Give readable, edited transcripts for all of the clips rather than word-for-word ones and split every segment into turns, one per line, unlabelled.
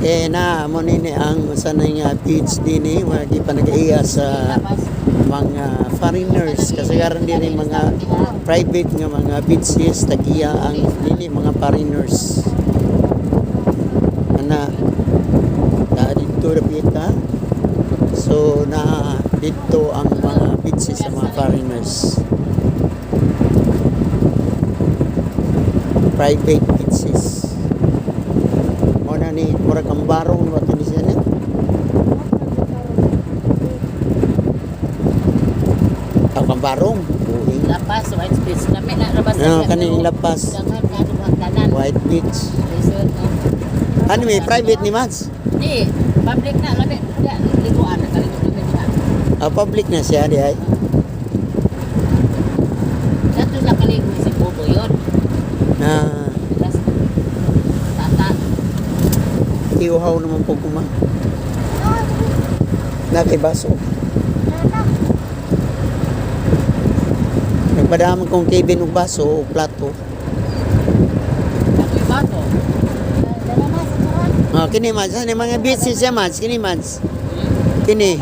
Okay na, mo nini ang sa nga beach dini, mga gipanag-iya sa mga foreigners, kasi karon dini mga private nga mga beaches, tagiya ang dini mga foreigners. Ana ta didto ra. So na didto ang mga beaches sa mga foreigners. Private beaches. Mo na ni murag ang barong ba to ni siya ni? Ang kambarong, buhing.
Lapas, White Beach. Lami na rabas.
Ano, kaning Lapas.
Daghan ka tanan.
White Beach.
Resort, no?
Ano, may private ni Mads?
Di, public na lami. Di, liguan na kaligo namin siya.
Ah, public na siya di ay.
Dato na kaligo si Bobo yun.
Na
Tas, tata.
iuhaw naman po kuma. Nakibaso. Nagpadama kong Kevin og baso o plato.
Ako yung bato.
Ah, kini Mads, ano mga beach ni siya, Mads, kini Mads. Kini.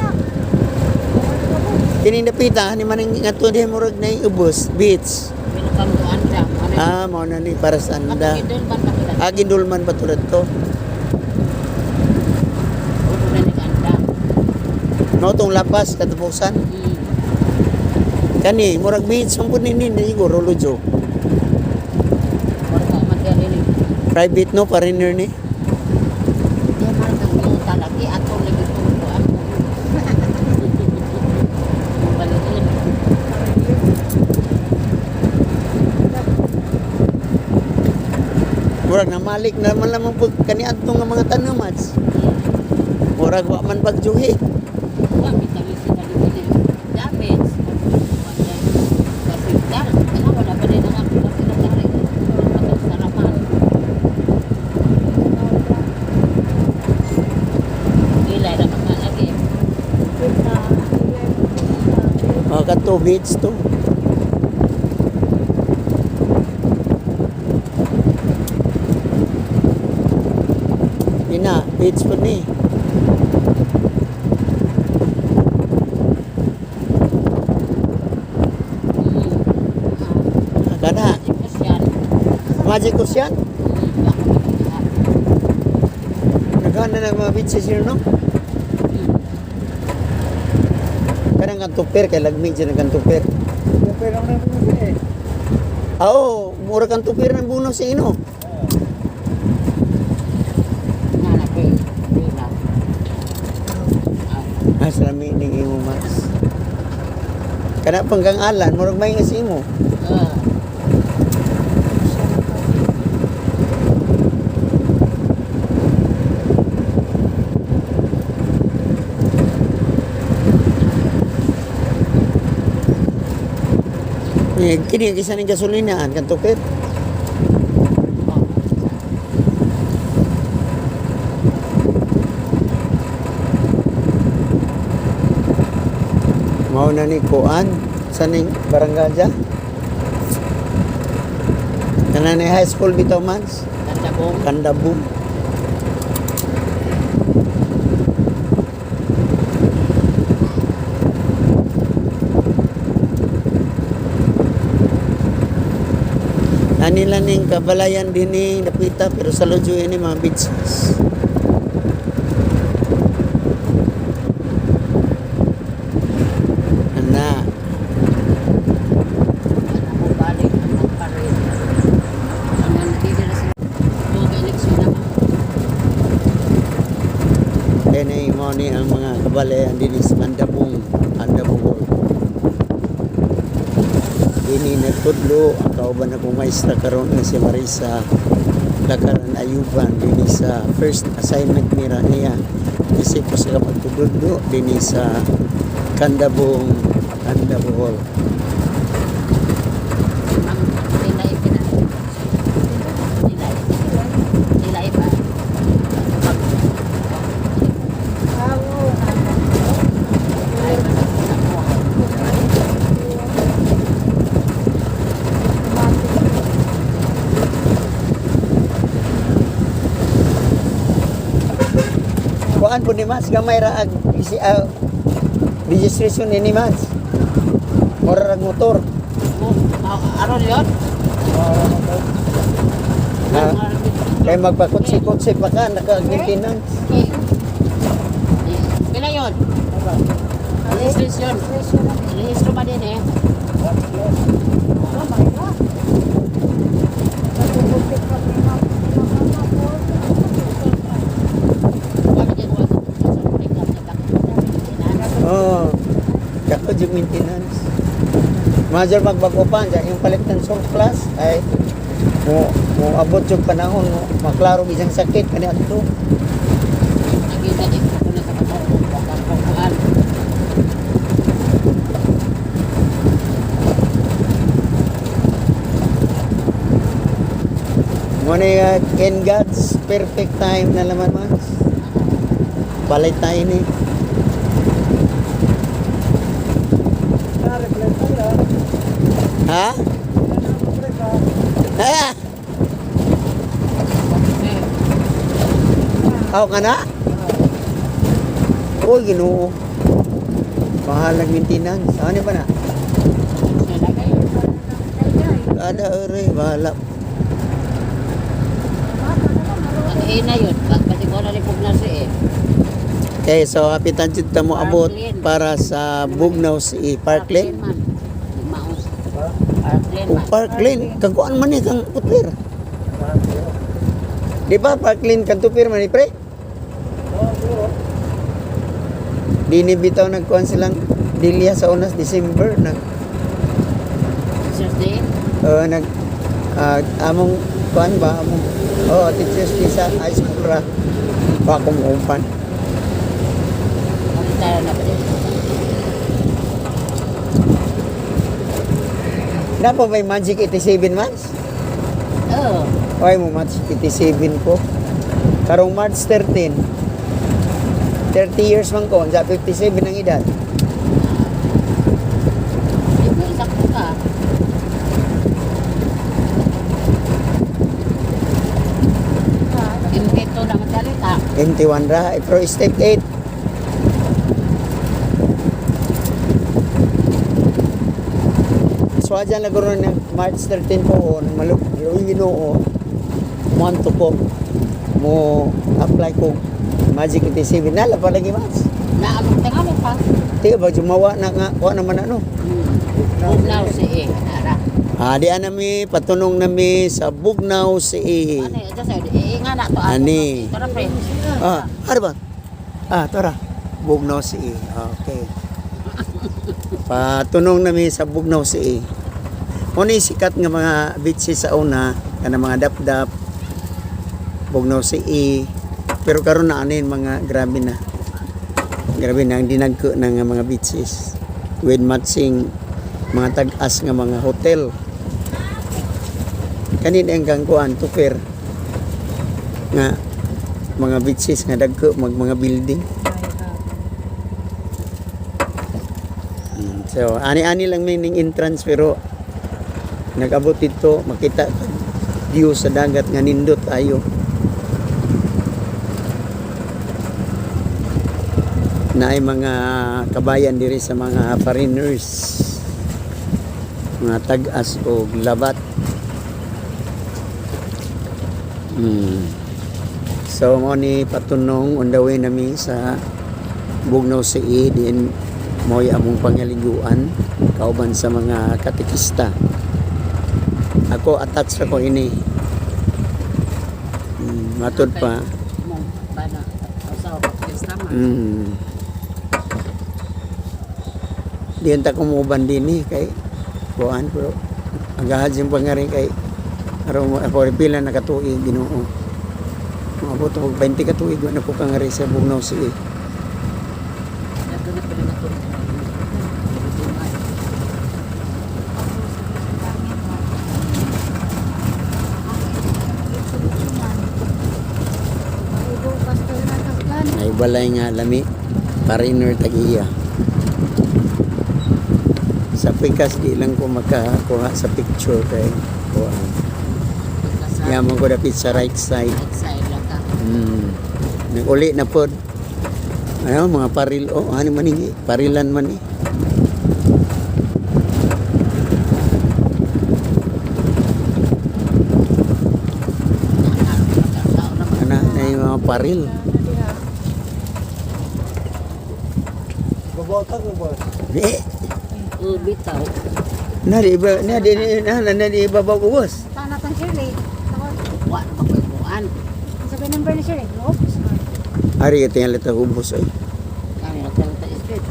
Kini napita ni man ang ngadto diha murag na ubos beach.
Welcome to Anda. Ano
Ah, mao na ni para sa anda.
Gindulman pa ko.
Ah, gindulman pa tulad to.
Ulo na ni Anda.
No tong lapas katapusan. Kani murag beach man pud ni siguro Lodjo.
Mura ka man diri ni.
Private no foreigner ni.
Di man kang yuta lagi ato lagi tulo ako. Baliin.
Murag namalik na man lamang pud kani adto nga mga tanom, Mads. Murag wa man pagjuhi.
Wa bitaw sila dito. Damage. Kasi dar, kana wala pa din ang ako kasi dari. Sarapan. Ilay ra man lagi.
Oh, kadto beach to. Ina, beach po ni. Kana,
Magic
Magic
Ocean.
Ocean.
Ako
Nagana na mga beaches here, no? Kanang kantuper, kay lagmi dyan ang kantuper.
Pero ang naman siya eh.
Ah, oo, mura kantuper ng buno sa ino.
Nga na kay Rina.
Ah, sa lami ning imo, Max. Kana panggang alan, murag may nga sa imo.
Ah.
Eh, kini ang isa ning gasolinaan kantuper. Mao na ni kuan sa ning barangay dyan. Kana ni high school bitaw, Mans.
Kandabong.
Kandabong. Anila ning kabalayan din ni napita pero sa Lodjo ini mga beaches. Ana,
Ako balik ang magparin. Ang nagigil sa tuwag eleksyon na ba?
kini mo ni ang mga kabalayan din sa Kandabong, Kandabong Hall. Dini nagtudlo ang kauban akong maestra karon nga si Marisa Lakaran Ayuban dinhi sa first assignment nira niya. Isip ko sila magtudlo dinhi sa Kandabong, Kandabong Hall.
Ang tilay pina. Tilay. Tilay ba? Ay, ako.
Kuan po ni Mas, gamay ra ag isi, registration ni Mas. Mura rag motor.
Oh, aron yun?
Ha? Kay magpakutsi-kutsi pa ka, naka-maintenance.
Okay. Pila yun? Registration. Rehistro ba din eh? Wala din ko sa pick up na maintenance.
Oo. Oh, dako yung maintenance. Major magbago pa, dyan yung palit ng surplus, ay mo abot yung panahon, mo, maklaro isang sakit, kani ato.
Nakita din ko na sa katong pagkakuan.
Mo na in God's perfect time na naman, mas. Balay tayo ni.
Na-reply tayo.
Ha? Ha? Aw ka na? Uy, Ginoo. Mahal ang maintenance. Ano pa na? Ada ere, bahala.
Ang ina yun, pagpati ko na rin pugna siya eh.
Okay, so hapitan jud ta mo abot para sa Bugnaw si Parkland.
man. Maus. Parkland
O
man.
Parkland, kagkuan man ni kang putlir. Di ba Parkland kan tupir man ni pre? Dini bitaw nagkuan silang dilya sa unas December nag
Teacher's Day.
nag among kuan ba among, oh, Teachers Day sa high school ra pa akong umpan.
Ano tayo na pa din?
Na pa may Magic 87 months?
Oo.
Oy mo Magic 87 ko. Karong March 13. 30 years man ko, sa 57 ang edad.
Di mo isang ka. Invento na magsalita.
MT1 ra, eh, pero step 8. So adyan lang karon ng March 13 po on maluoy Ginoo. Mo ko mo apply ko Magic 87 na la pa lagi mas.
Naamok tanga mo pa.
Tiyo ba jumawa na nga kuha naman ano.
Bugnaw si eh. Nara.
Ah, di ana mi patunong nami sa Bugnaw si
Ano yun? Diyos eh. Nga na to.
Ani.
Ito na pre.
Ah, ano ba? Ah, tora. Bugnaw si Okay. Patunong nami sa Bugnaw si Una yung sikat nga mga beaches sa una, kana mga dapdap, Bugnaw si. Pero karon na ano yun, mga grabe na. Grabe na ang dinagko ng mga beaches with matching mga tag-as nga mga hotel. Kanin ang gangkuan tuper nga mga beaches nga dagko mag mga building. So ani-ani lang may ning entrance pero nag-abot dito makita view sa dagat nga nindot ayo. Naay mga kabayan diri sa mga foreigners, mga tag-as og labat. So mo ni patunong on the way nami sa Bugnaw CE din mo'y among pangaliguan kauban sa mga katekista. Ako attached ra ko ini. Matud pa.
Mo bana. Usaw pa man.
Diyan ta kumuban din eh kay kuan pero agahad siyang pangari kay aron mo ako pila na katuig Ginoo. Moabot og 20 ka tuig wa na ko kangari sa Bugnaw CE.
Nagdun na pala na to.
Ay balay nga lami pariner tag-iya. Sa pikas di lang ko makakuha sa picture kay kuan. Yaman ko dapit sa right side.
Right side lang ka.
Nag-uli na pod. Ano, mga paril, oh, ano man ini, parilan man eh. Ana, na yung mga paril.
Babota ko boss.
Eh,
Oh, bitaw.
na di ba, na di, na, na, na di ibabaw ko, boss.
Tanatan Shirley.
Wa na pagkuan.
Sabi number ni Shirley. Oops.
Ari, ito yung lata ubos, ay.
Kami na sa street.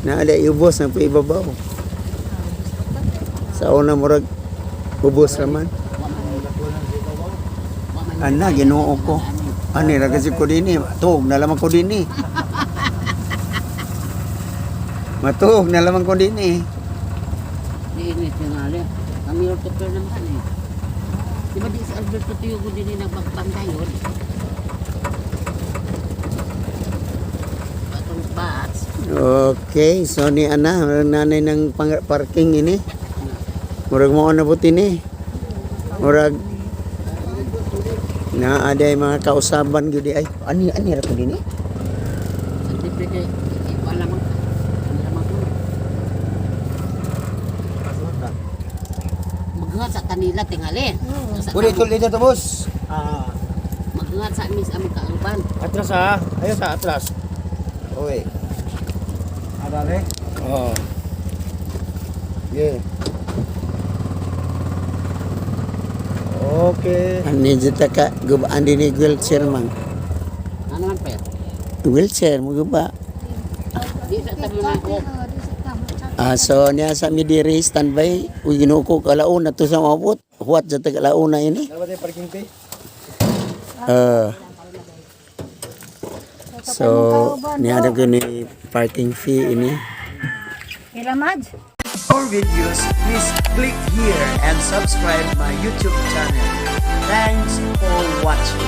Na ada ubos na po ibabaw. Sa una murag ubos raman.
Wa man. Wa man.
Ana, Ginoo ko. Ani ra kasi ko dinhi, tuog na lamang ko dinhi. Matuog na lamang ko dinhi.
Diinit yung ali. Kami yung tuktor naman eh. Di ba di si Alberto Tiyogo din yung nagbagbandayon? Patong bats.
Okay, so ni ana, murag nanay ng parking ini. Murag mo na buti ni. Murag na aday mga kausaban gyud ay. Ani ani ra ko dinhi.
Sa libre kay wala man. Wala man ko. Maghangat sa kanila tingali. Sa
Uli, tuloy na to, boss.
Ah,
Maghangat sa amin sa aming kauban.
Atras ha. Ayun sa atras. Okay.
Arare.
Oo. Yeah.
Okay.
Ani jita ka gubaan dinhi wheelchair man.
Ano man pa?
Wheelchair mo guba.
Di sa tamo na ko.
Ah, so niya sa mi diri standby, uy Ginoo ko kalauna to sa mabot. Huwat sa tag alauna ini.
Ano ba tayo parking fee?
So niya ada ko ni parking fee ini.
Ila Madge.
For videos, please click here and subscribe my YouTube channel. Thanks for watching.